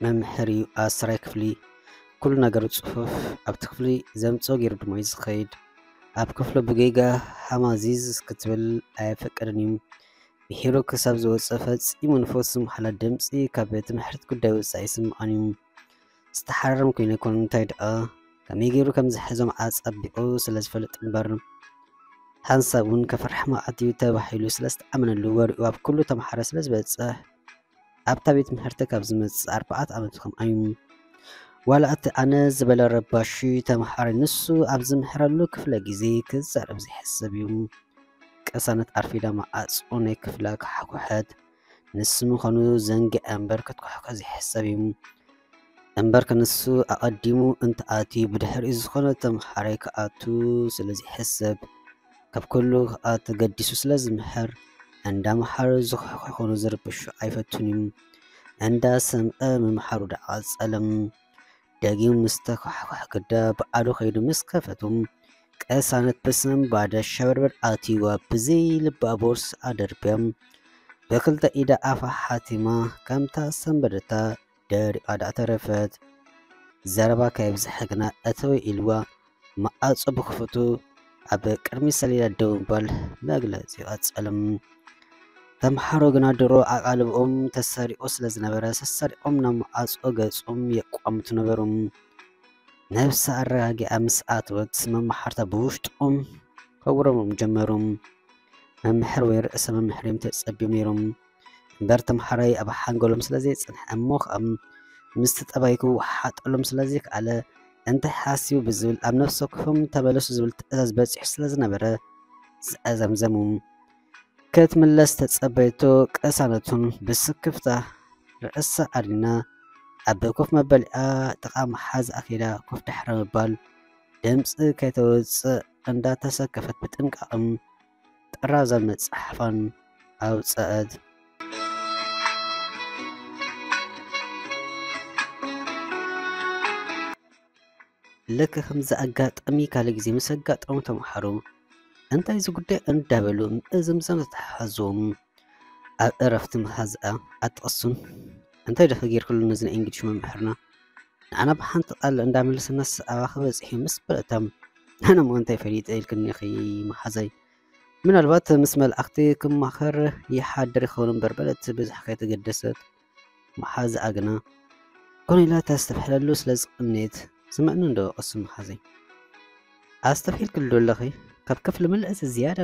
መምሕር እዩ ኣስራይ ክፍሊ። ኩሉ ነገሩ ጽፉፍ ኣብቲ ክፍሊ ዘምጽኦ ገይሩ ድማ እዩ ዝኸይድ። ኣብ ክፍሉ ብጌጋ ሃማዚዝ ክትብል ኣየፈቅድን እዩ። ምሒሩ ክሳብ ዝወጽእ ፈጺሙ ንፈሱ ምሓላ ድምጺ ካብ ትምህርት ጉዳይ ወጻኢ ይስምዖን እዩ። ዝተሓረረም ኮይኑ ኣይኮነን፣ እንታይ ደኣ ከመይ ገይሩ ከም ዝሕዞም ኣጸቢቑ ስለ ዝፈልጥ እምበር፣ ሓንሳብ እውን ከፍርሕ መዓት እዩ ተባሂሉ ስለ ዝተኣመነሉ ወሬኡ ኣብ ኩሉ ተምሓረ ስለ ዝበጽሕ ኣብታ ቤት ትምህርቲ ካብ ዝመጽእ ኣርባዕተ ዓመት ከም ኣዩ። ዋላ እቲ ኣነ ዝበለ ረባሺ ተምሓራይ ንሱ ኣብ ዝምሕረሉ ክፍለ ግዜ ክዛረብ ዘይሕሰብ እዩ። ቅሳነት ኣርፊዳ መዓጹ ናይ ክፍላ ከሓኩሐት። ንሱ ምዃኑ ዘንጊዐ እምበር ክትኩሕኮ ዘይሕሰብ እዩ። እምበር ከንሱ ኣቐዲሙ እንተኣትዩ ብድሕሪኡ ዝኾነ ተምሓራይ ክኣቱ ስለ ዘይሕሰብ ካብ ኩሉ ክኣ ተገዲሱ ስለ ዝምሕር እንዳምሓረ ዝኹሕኩሕ ኮኑ ዝርብሹ ኣይፈቱን እዩ። እንዳሰምዐ ምምሓሩ ደኣ ቀጸለ። ደጊሙ ምስ ተኳሕኳሕ ግዳ ባዕሉ ከይዱ ምስ ከፈቱ ቅሳነት ብስንባደ ሸበድበድ ኣትይዋ ብዘይ ልባ ቦርሳ ኣደርብያ ብክልተ ኢዳ ኣፋ ሓቲማ ከምታ ሰንበደታ ደሪቓ ደኣ ተረፈት። ዘረባ ከየብዝሐ ግና እተወ ኢልዋ መዓጾ ብኽፉቱ ኣብ ቅድሚ ሰሌዳ ደው ምባል መግለጺ ቀጸለ። ተምሓሮ ግና ድሮ ኣቓልብኦም ተሰሪቑ ስለ ዝነበረ ሰሰሪቖም ናብ መዓጾ ገጾም የቋምቱ ነበሩ። ነብሳ ኣረጋጊኣ ምስ ኣተወት መመሓርታ ብውሽጦም ከጉረምርሙ ጀመሩ። መምሕር ወይ ርእሰ መምሕር እዮም ተጸብዮም ነይሮም። እምበር ተምሓራይ ኣብ ሓንጎሎም ስለ ዘይጸንሐ እሞ ኸኣ ምስቲ ጠባይ ክወሓጠሎም ስለ ዘይከኣለ እንታይ ሓሲቡ ብዝብል ኣብ ነፍሲ ወከፎም ተመለሱ ዝብል ትእዛዝ በጺሑ ስለ ዝነበረ ዘዘምዘሙ። ክትምለስ ተጸበየቶ ቅሳነቱን ብስክፍታ ርእሳ ኣድኒና ኣብ ኮፍ መበሊኣ ጥቓ መሓዝኣ ከይዳ ኮፍ ድሕሪ ምባል ድምጺ ከይተውጽእ እንዳተሰከፈት ብጥንቃቕን ጥራዘን መጽሓፋን ኣውጸአት። ልክ ከምዚ ኣጋጣሚ ካልእ ግዜ ምስ ኣጋጠሙ ተምሓሩ እንታይ እዚ ጉዳይ እንዳበሉ ምእዝምዛም ተተሓሓዝዎም። ኣብ እረፍቲ መሓዝኣ ኣትቕሱን እንታይ ደኸ ጌርክሉ ነዚ ናይ እንግሊሽ መምሕርና? ንዓና ብሓንቲ ቃል እንዳመለሰናስ ኣባኺ በጺሑ ምስ በለታ ኣነ እሞ እንታይ ፈሊጠ ኢልክኒ ኢኺ መሓዛይ። ምናልባት ምስ መላእኽቲ ክማኸር ይሓድር ይኸውን እምበር በለት ብዙሕ ከይተገደሰት። መሓዝኣ ግና ኮነ ኢላ ተስተብሕለሉ ስለ ዝቐነየት ስምዕኒ እንዶ ቅሱን መሓዘይ። ኣስተብሒልክሉ ዶ ኣለኺ? ካብ ክፍሊ ምልእቲ ዝያዳ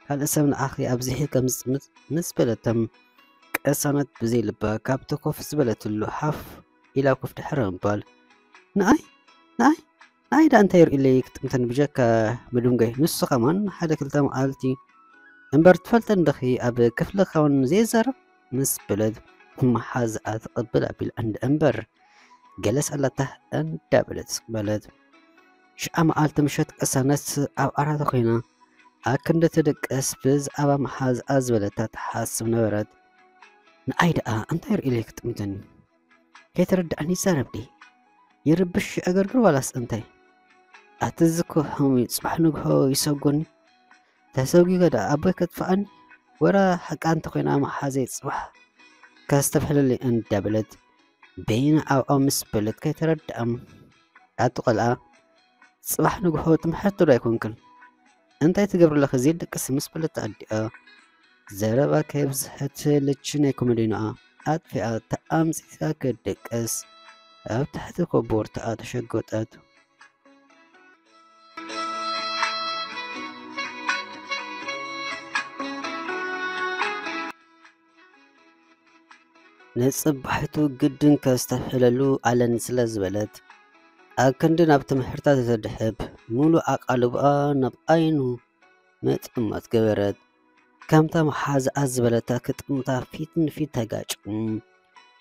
ካልእ ሰብ ንዓኺ ኣብዚሑ ከም ዝጥምት ምስ በለቶም ቅሳነት ብዘይ ልባ ካብቲ ኮፍ ዝበለትሉ ሓፍ ኢላ ኮፍ ድሕሪ ምባል ንኣይ ንኣይ ንኣይ ደኣ እንታይ ርእዩለይ ክጥምተኒ ብጀካ ምድንጎይ ንሱ ከማን ሓደ ክልተ መዓልቲ እምበር ትፈልጠኒ ዲኺ ኣብ ክፍሊ ከውን ዘይዛረብ ምስ በለት መሓዝኣ ትቕብል ኣቢላ እንዳ እምበር ገለስ ኣላታ እንዳበለት በለት። ሽዓ መዓልቲ ምሸት ቅሳነት ኣብ ዓራታ ኮይና ኣክንዲ ትድቅስ ብዛዕባ መሓዝኣ ዝበለታ ትሓስብ ነበረት። ንኣይ ደኣ እንታይ ርእዩለይ ክጥምተኒ ከይተረድኣኒ ይዛረብ ድየ? ይርብሽ ይዕገርግር ዋላስ እንታይ? ኣቲ እዚ እኮ ሕሙም እዩ፣ ጽባሕ ንግሆ ይሰጎኒ። ተሰጒገ ደኣ ኣቦይ ከጥፍኣኒ? ወላ ሓቃ እንተኾይና መሓዘይ ጽባሕ ከስተብሕለለይ እንዳበለት በይና ኣብኣ ምስ በለት ከይተረድኣም። ኣቲ ቆልዓ፣ ጽባሕ ንግሆ ትምሕርቲ ዶ ኣይኮንክን? እንታይ ትገብሪ ኣለኺ ዘይትድቅሲ ምስ በለት ኣዲኣ ዘረባ ከየብዝሐት ልቺ ናይ ኮመዲኖኣ ኣጥፊኣ ተኣምጺሳ ክትድቅስ ኣብ ትሕቲ ኮቦርታኣ ተሸጎጠት። ንጽባሒቱ ግድን ከስተብሕለሉ ኣለኒ ስለ ዝበለት፣ ኣብ ክንዲ ናብ ትምህርታ ተትድሕብ፣ ምሉእ ኣቓልቦኣ ናብ ዓይኑ ምጥማት ገበረት። ከምታ መሓዝኣ ዝበለታ ክጥምታ ፊት ንፊት ተጋጭዮም።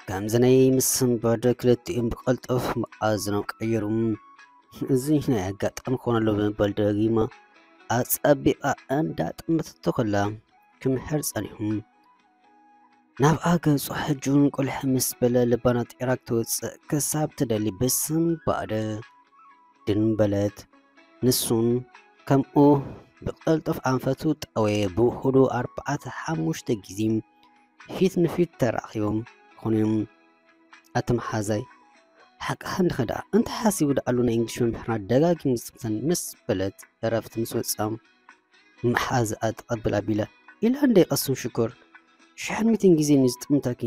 ከምዚ ናይ ምስንባድ ክልቲኦም ብቐልጠፍ መኣዝኖም ቀየሩ። እዚ ናይ ኣጋጣሚ ክኾን ኣለዎ ብምባል ደጊማ ኣጸቢቓ እንዳጠመተቶ ከላ ክምሕር ጸኒሑ። ናብኣ ገጹ ሕጂ እውን ቁልሕ ምስ በለ ልባ ናጢራ ክትወጽእ ክሳብ ትደሊ ብስንባደ ድን በለት። ንሱን ከምኡ ብቐልጠፍ ኣንፈቱ ጠወየ። ብውሑዱ ኣርባዕተ ሓሙሽተ ግዜ ፊት ንፊት ተራኺቦም ኾንዮም። ኣቲ መሓዛይ፣ ሓቅኻ እንዲኻ ደኣ፣ እንታይ ሓሲቡ ደኣሉ ናይ እንግሊሽ መምህርና ደጋጊሙ ዝጥምተኒ ምስ በለት ዕረፍቲ ምስ ወጻም መሓዛኣ ትቐብል ኣቢላ፣ ኢላ እንደ ቀስም ሽኮር ሽሕን ሚእትን ግዜ እዩ ዝጥምተኪ።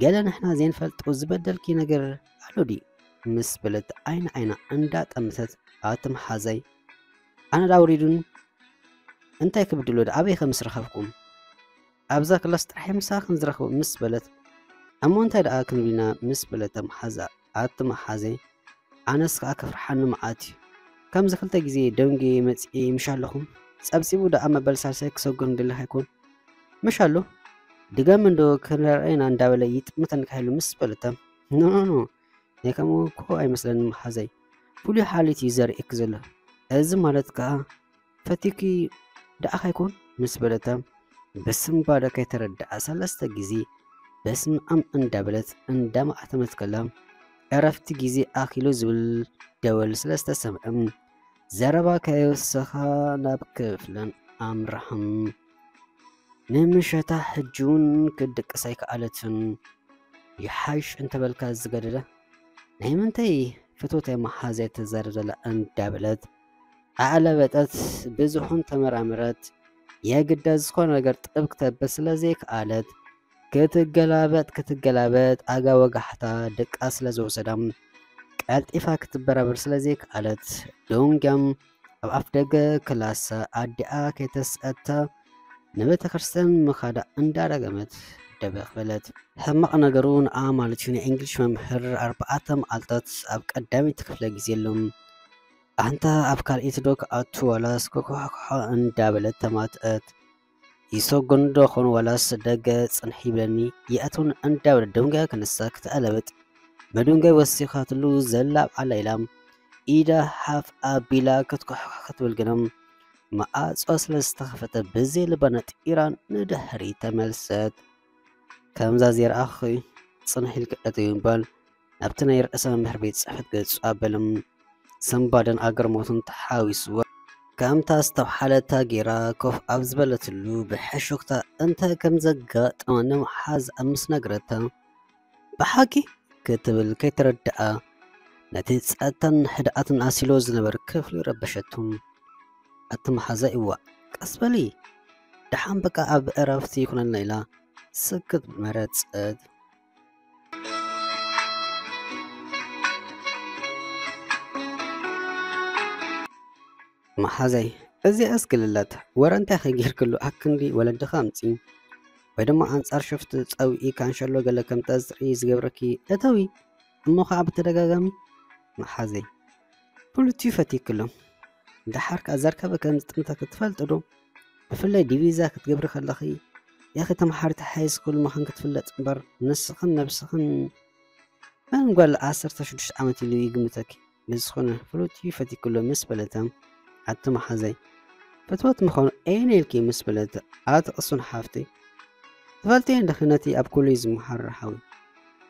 ገለ ንሕና ዘይንፈልጦ ዝበደልኪ ነገር ኣሎ ድዩ? ምስ በለት ዓይኒ ዓይና እንዳጠመተት ኣቲ መሓዛይ፣ ኣነ ደኣ ውሪዱኒ እንታይ ክብድሎ ደኣ ኣበይ ከም ዝረኸብኩም ኣብዛ ክላስ ጥራሕ ምሳኻ ክንዝረኽቦ ምስ በለት፣ እሞ እንታይ ደኣ ክንብልና ምስ በለት ኣቲ መሓዛይ፣ ኣነስ ከኣ ከፍርሓኒ መዓት እዩ። ከምዚ ክልተ ግዜ ደንጉየ መጺኤ ምሽ ኣለኹም ጸብጺቡ ደኣ መበል ሳልሳይ ክሰጎን ደሊኻ ኣይኮን ምሽ ኣሎ ድገም እንዶ ክንረኣየና እንዳበለ ይጥምተኒ ካይሉ ምስ በለታ፣ ኖ ኖ ኖ ናይ ከምኡ እኮ ኣይመስለኒ መሓዛይ፣ ፍሉይ ሓልዮት እዩ ዘርእየኪ ዘሎ። እዚ ማለት ከኣ ፈቲኪ ደኣ ካይኮን ምስ በለታ፣ ብስንባደ ከይተረድኣ ሰለስተ ግዜ በስመኣም እንዳበለት እንዳማእተመት ከላ፣ ዕረፍቲ ግዜ ኣኺሉ ዝብል ደወል ስለ ዝተሰምዐ፣ ዘረባ ከየወሰኻ ናብ ክፍለን ኣምርሐም። ንምሸታ ሕጂ እውን ክትድቅስ ኣይከኣለትን። ይሓይሽ እንተበልካ ዝገደደ፣ ናይ ምንታይ ፍትወት እያ መሓዛይ ተዛርብ ዘላ እንዳበለት ኣዕለበጠት። ብዙሕን ተመራመረት። የግዳ ዝኾነ ነገር ጥብ ክተብል ስለ ዘይከኣለት፣ ክትገላበጥ ክትገላበጥ ኣጋ ወጋሕታ ደቃ ስለ ዝወሰዳ፣ ቀልጢፋ ክትበራበር ስለ ዘይከኣለት፣ ደንጉያ ኣብ ኣፍ ደገ ክላሳ ኣዲኣ ከይተስኣታ ንቤተ ክርስቲያን ምኻዳ እንዳደገመት ደበኽ በለት። ሕማቕ ነገሩ ንኣ ማለት እዩ፣ ናይ እንግሊሽ መምህር ኣርባዕተ መዓልታት ኣብ ቀዳመይቲ ክፍለ ግዜ ኣሎ። ኣንታ ኣብ ካልኣይቲ ዶ ክኣቱ ዋላስ ክኩሕኩሖ እንዳበለት ተማትኣት። ይሰጎን ዶ ኾን ዋላስ ደገ ጽንሕ ይብለኒ ይኣትውን እንዳበለት ደንጉያ ክንሳ ክትኣለበጥ መደንጎይ ወሲኻትሉ ዘላ ኣብዓላ ኢላ ኢዳ ሓፍ ኣቢላ ክትኩሕኩሕ ክትብል ግና፣ መዓጾ ስለ ዝተኸፈተ ብዘይ ልባ ነጢራ ንድሕሪት ተመልሰት። ከምዛ ዘይረኣኹኺ ጽንሕ ኢልኪ እተዪ ብምባል ናብቲ ናይ ርእሰ መምህር ቤት ጽሕፈት ገጹ ኣበለ። ስንባደን ኣግርሞትን ተሓዊስዋ። ከምታ ዝተብሓለታ ጌራ ኮፍ ኣብ ዝበለትሉ ብሕሹኽታ እንታይ ከም ዘጋጠማ ንመሓዛኣ ምስ ነገረታ፣ ብሓቂ ክትብል ከይተረድኣ፣ ነቲ ጸጥታን ህድኣትን ኣሲሎ ዝነበረ ክፍሊ ረበሸቱ። ኣቲ መሓዛይ፣ እዋእ ቀስ በሊ፣ ደሓን በቃ ኣብ ዕረፍቲ ይኹነልና ኢላ ስክት መረጸት። መሓዛይ፣ እዚኣስ ግልላት ወረ እንታይ ከ ጌርክሉ ኣክንዲ ወለድኻ ኣምጺ ወይ ድማ ኣንጻር ሸፍቲ ጸውዒ ካንሸሎ ገለ ከም ተዝርኢ ዝገብረኪ እተዊ እሞ ኸዓ ብተደጋጋሚ። መሓዘይ፣ ፍሉት እዩ ፈቲክሎ። ደሓር ከኣ ዘርከበ ከም ዝጥምተኪ ትፈልጢ ዶ? ብፍላይ ዲቪዛ ክትገብሪ ከለኺ ኢኺ ተምሓሪት ሃይ ስኩል ምዃንኪ ትፍለጥ እምበር ንስኽን ነብስኽን መን ጓል ዓሰርተ ሽዱሽተ ዓመት ኢሉ ይግምተኪ? ብዝኾነ ፍሉጥ እዩ ፈቲክሎ ምስ በለታ ኣቲ መሓዘይ፣ ፍትወት ምዃኑ ኣየነይ ኢልኪ ምስ በለት ኣቲ ቅሱን ሓፍተይ፣ ትፈልጥዮ እንዲኺ ነቲ ኣብ ኮሌጅ ዝመሃር ሓዊ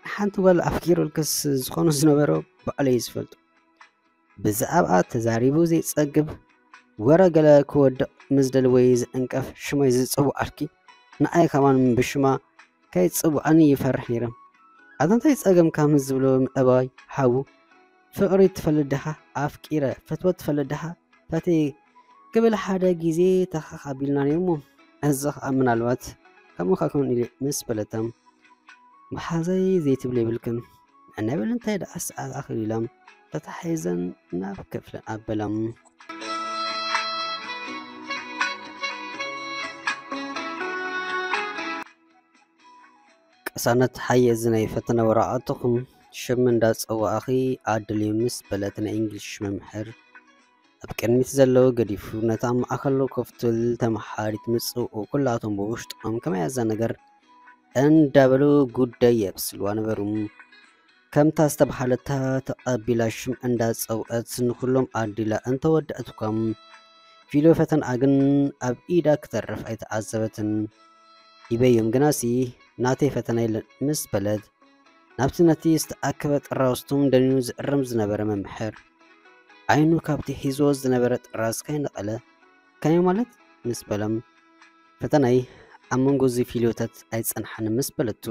ንሓንቲ ጓል ኣፍቂሩልክስ ዝኾኑ ዝነበሮ ባዕለይ ዝፈልጦ። ብዛዕባኣ ተዛሪቡ ዘይጸግብ ወረ ገለ ክወድቕ ምስ ደል ወይ ዝዕንቀፍ ሽመይ ዝጽውዓልኪ ንኣይ ከማን ብሽማ ከይጽውዓኒ ይፈርሕ ነይረ። ኣታ እንታይ ጸገምካ ምስ ዝብሎ ምዕባይ ሓዉ ፍቕሪ ትፈልጥ ዲኻ ኣፍቂረ ፍትወት ትፈልጥ ዲኻ ፈትየ ክብል ሓደ ግዜ ተኻኽ ኣቢልና ነይሩ እሞ እዚ ኸኣ ምናልባት ከምኡ ኸኣ ክኸውን ኢለ ምስ በለታ መሓዘይ ዘይትብሎ የብልክን። ንዕናይ በሊ እንታይ ደኣ ሰዓት ኣኺሉ ኢሎም ተታሒዘን ናብ ክፍለን ኣበሎም። ቅሳነት ሓየ እዚ ናይ ፈተነ ወረቓቕትኹም ሽም እንዳጸዋእኺ ኣድልዩ ምስ በለት ናይ እንግሊሽ መምህር ኣብ ቅድሚት ዘለዉ ገዲፉ ነታ ማእከሉ ኮፍ ትብል ተመሓሪት ምጽውኡ ኩላቶም ብውሽጦም ከመይ እያ እዛ ነገር እንዳበሉ ጉዳይ የብስልዋ ነበሩ። ከምታ ዝተባህለታ ተቐቢላ ሽም እንዳጸውዐት ንኹሎም ኣዲላ እንተወደአት እኳ ፊሎ ፈተንኣ ግን ኣብ ኢዳ ክተርፍ ኣይተዓዘበትን። ይበዮም ግናሲ ናተይ ፈተና የለን ምስ በለት ናብቲ ነቲ ዝተኣከበ ጥራውስቶም ደኒኑ ዝእርም ዝነበረ መምሕር ዓይኑ ካብቲ ሒዝዎ ዝነበረ ጥራዝ ከይነቐለ ከመይ ማለት ምስ በሎም ፈተናይ ኣብ መንጎ እዚ ፊሎታት ኣይጸንሓን ምስ በለቱ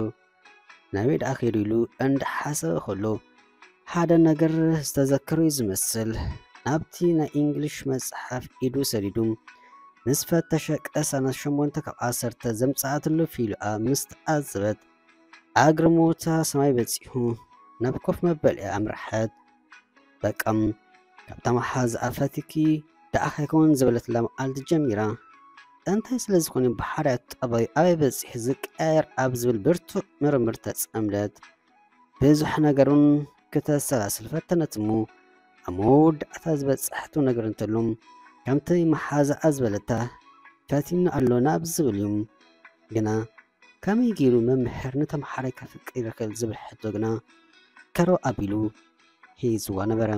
ናበይ ደኣ ከይዱ ኢሉ እንዳሓሰበ ከሎ ሓደ ነገር ዝተዘከረዩ ዝመስል ናብቲ ናይ እንግሊሽ መጽሓፍ ኢዱ ሰዲዱ ምስ ፈተሸ ቀሳነት ሸሞንተ ካብ ዓሰርተ ዘምጽኣትሉ ፊሉኣ ምስ ተዓዘበት ኣግርሞታ ሰማይ በጺሑ ናብ ኮፍ መበሊኣ ኣምርሐት። በቃ ካብታ መሓዛኣ ፈቲኪ ደኣ ከይከውን ዝበለትላ መዓልቲ ጀሚራ እንታይ ስለ ዝኾነ ባህርያት ጠባዩ ኣበይ በጺሑ ዝቀያየር ኣብ ዝብል ብርቱዕ ምርምር ተጸምደት። ብዙሕ ነገር እውን ክተሰላስል ፈተነት እሞ ኣብ መወዳእታ ዝበጻሕቶ ነገር እንተሎ ከምቲ መሓዛኣ ዝበለታ ፈቲኑ ኣሎ ናብ ዝብል እዩ። ግና ከመይ ገይሩ መምህር ንተምሓራይ ከፍቅር ይኽእል ዝብል ሕቶ ግና ከሮ ኣቢሉ ሒዝዋ ነበረ።